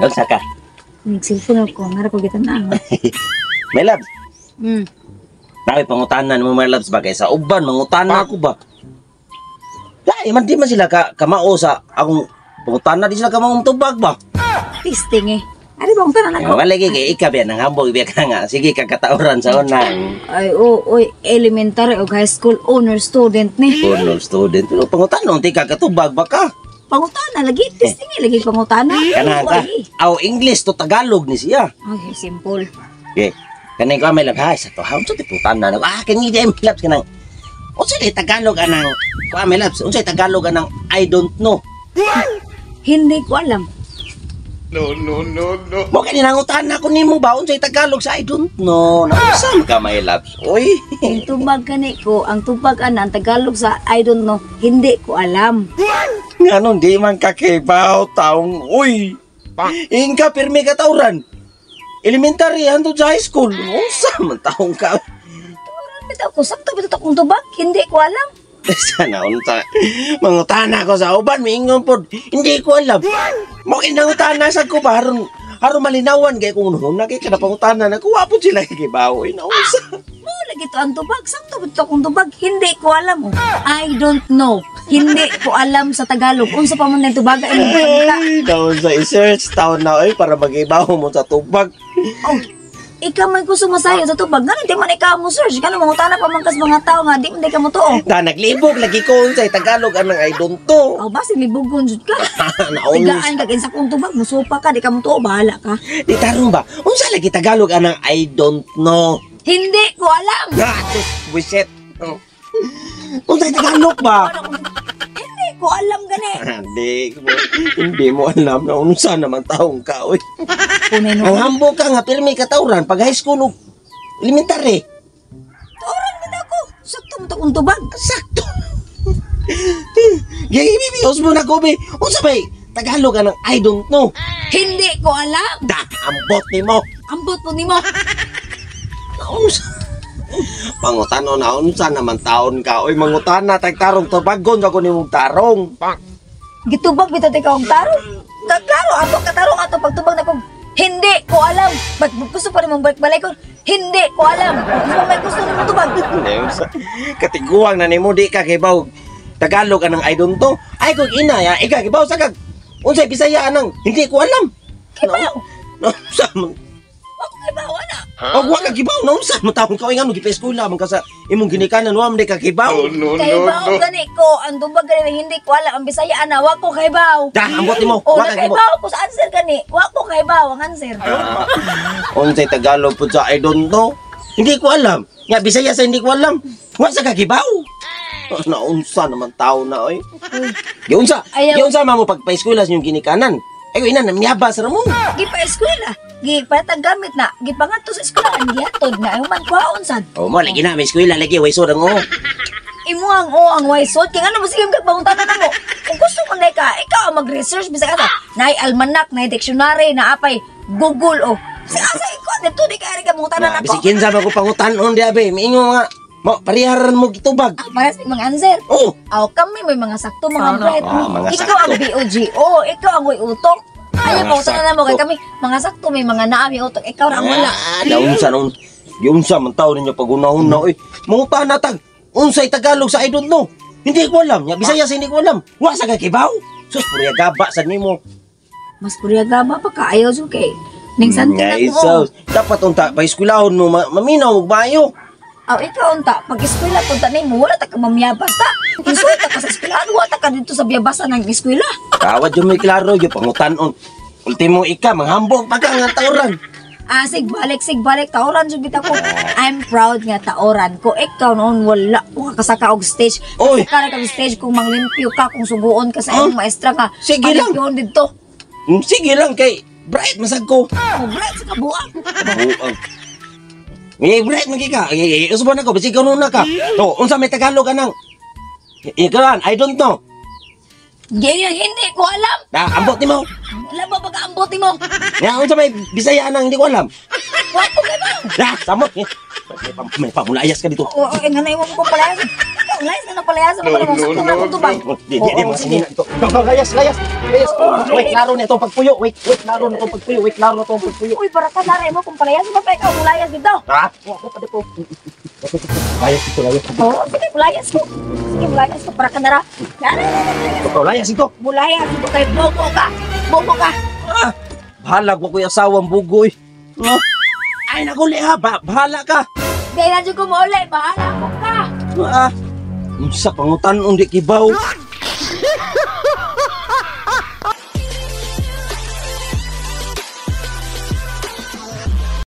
Unsa ka? Nag-cellphone ako, nga ko kita na. My love, Nakoy pangutanan mo, my loves, ba kay sa uban mangutana ako ba. Dai man di man sila ka kamao sa akong pangutana, di sila kamao tubag ba. Testing eh. Ari ba ang tanan Ay, ako? wala lagi kay ikaw ba nang hambog biya ka nga. Sige ka katauran sa una. Ay, oo, oy, elementary o high school honor student ni. Honor student. Pero pangutana unti ka katubag ba ka? Pangutana lagi, testing eh, lagi pangutana. Kana ka. Oy. Aw, English to Tagalog ni siya. Ay, simple. Okay. Kanang ko, my love, ha, sa to, ha, unsa ti pangutana na? Ah, kani di, my loves, kanang. Unsa di Tagalog anang? Ko, my loves, unsa Tagalog anang "I don't know"? Hindi ko alam. No, no, no, no. Mo kani nangutana ko nimo ba unsay Tagalog sa "I don't know"? Naunsa man ka, my loves? Uy. Ang tubag kani ko, ang tubag ana, ang Tagalog sa "I don't know", hindi ko alam. Ngano di man ka kibaw taong uy? Ingka pirmi ka tauran. Elementary hantod sa high school. Unsa man taong ka? Bitaw ko, sakto bitaw akong tubag, hindi ko alam. Sana unsa mangutana ko sa uban, miingon pod hindi ko alam. Mo kini nangutana sa ko ba aron aron malinawan kay kung una kay kada pangutana na kuwa pod sila kibaw. Uy, naunsa? Mo lagi to ang tubag, sakto bitaw akong tubag, hindi ko alam. Oh. "I don't know". Hindi ko alam sa Tagalog. Unsa pa man ang tubaga imong pangita? Ay, naunsa, i-search taon na oy para magibaw mo sa tubag. Oh, ikaw man gusto masayo sa tubag. Ngano di man ikaw mo search? Ngano mangutana pa man kas mga tao nga di man di ka mo tuo? Na naglibog lagi ko unsay Tagalog anang "I don't know". Oh, basi libugon jud ka. Naunsa. Tigaan kag insa kong tubag, musupa ka, di ka mo tuo, bahala ka. Di tarong ba? Unsa lagi Tagalog anang "I don't know"? Hindi ko alam. Ah, sus, buisit. Oh. Unsay Tagalog ba? Hindi ko alam gani. Hindi mo alam na unsa naman taong ka, oy. Punay no. Ang hambog ka nga pirmi katawran pag high school ug elementary. Tuoran man ako. Sakto mo to kong tubag. Sakto. Gigi, mo na ko be. Unsa bay Tagalog anang "I don't know"? Hindi ko alam. Da, ambot nimo. Ambot po nimo. Naunsa? Pangutano na unsa naman taon ka? Oy, mangutana tag tarong, tubagon ako nimong tarong. Gitubag bitaw ikaw ang tarong. Klaro, ato katarong ato pagtubag na kong hindi ko alam. Ba't gusto pa rin mong balik-balik ko? Hindi ko alam. Gusto pa may gusto nimo tubag. Hindi, katiguang na nimo, di ka kibaw Tagalog anang "I don't know". Ay kung ina ya, ika kibaw sa kag unsay Bisaya anang "hindi ko alam"? Kibaw. Naunsa man? Ako kibaw ana. Og wa ka kibaw, naunsa man taon ka? Oy, ngano gipa-eskwela man ka sa imong ginikanan, wa man di ka kibaw? Oh, no, Kay no, baw no. gani ko ang tubag gani hindi ko alam ang Bisaya ana, wa ko kaybaw. Dah, ambot nimo. Oh, Wa ka kibaw. nakahibaw ko sa answer gani. Wa ko kahibaw ang answer. Unsay Tagalog pud sa "I don't know"? Hindi ko alam. Nga Bisaya sa "hindi ko alam"? Wa sa ka kibaw. Oh, naunsa naman tao na oy. Giunsa? Ayaw. Giunsa man mo pagpa-eskwela sa inyong ginikanan? Ay, ina namyaba sa mo. Gipa eskwela. Gipa gamit na. Gipangadto sa eskwela ang gihatod na ay human kuhaon sad. Oh, mo lagi na may eskwela lagi way sod ang oo. Imo ang o ang waysod kay ngano mo sige kag pangutana namo. Kung gusto mo na ka, ikaw ang mag-research bisag asa. Naay almanac, naay dictionary, naapay Google o. Sa asa ikaw dito di ka ka mangutana Na, nako. bisig kinsa man ko pangutanon di abe, miingon nga mo pariharan mo gitubag. Ah, parehas may mga answer. Oh, Aw, kami may mga sakto, mga bright. Ah, mga Ikaw sakto. ang BOGO, ikaw ang way utok. Ayaw Mga pangutana na mo kay sakto. kami mga sakto may mga naami utok, ikaw ra ang wala. Ah, naunsa noon. Giunsa man taon ninyo pagunahon na oy. Mangutana tag unsay Tagalog sa "I don't know"? Hindi ko alam. Nya Bisaya sa "hindi ko alam"? Wa sa ka kibaw. Sus, purya gaba sa nimo. Mas purya gaba pa ka ayaw jud kay ning santi Nga, na ko. isaw. Dapat unta pa eskwelahon mo maminaw og maayo. Aw, ikaw unta, pag eskwela punta nimo wala ta ka mamiyabas ta. Insulta ka sa eskwela, wala ta ka dito sa biyabasan ng eskwela. Kawad yung may klaro yung pangutanon. Ultimo ika manghambog pa ka nga tauran. Ah, sig balik, sig balik, taoran jud bitaw ko. I'm proud nga taoran ko. Ikaw noon wala ko kasaka og stage. Oy. Kasaka ra kag stage kung manglimpyo ka, kung suguon ka sa imong maestra nga. Sige lang. Palimpyohon didto. Sige lang kay bright masag ko. Oh, bright sa kabuang. Buang. Eh, bright man ka. Eh, usuban ako, bisig ka na ka. To, unsa may Tagalog anang? Ikaw, "I don't know"? Ganyan, hindi ko alam. Da, ambot nimo. Wala ba pag-ambot nimo? Nga, unsa may Bisaya anang "hindi ko alam"? Wa ko kay ba? Da, samot. May pamulayas ka dito. Oo, eh, nga na mo ko palayas. Ikaw, layas ka na palayasan mo No, pa naman. no, Sakto na no, akong tubag. Oh, di, di, di, Oo, mga sige. sinina dito. Go, go, layas, layas, layas. Wait, klaro na itong pagpuyo. Wait, wait, klaro na itong pagpuyo. Wait, klaro na itong pagpuyo. Uy, para ka na mo kung palayasan mo pa ikaw, mulayas dito. Ha? Oh, ako pa dito. Layas dito, layas dito. Oo, sige, mulayas ko. Sige, mulayas ko. Para ka na ra. Nara, Ikaw, layas dito. mulayas dito kay bobo ka. Bobo ka. Ah, bahala ko kuya asawang bugoy. Ah. Ay, naku, liha. Bahala ka. Di na dyan ko mauli. Bahala ko ka. Ah, unsa pangutan-on di kibaw.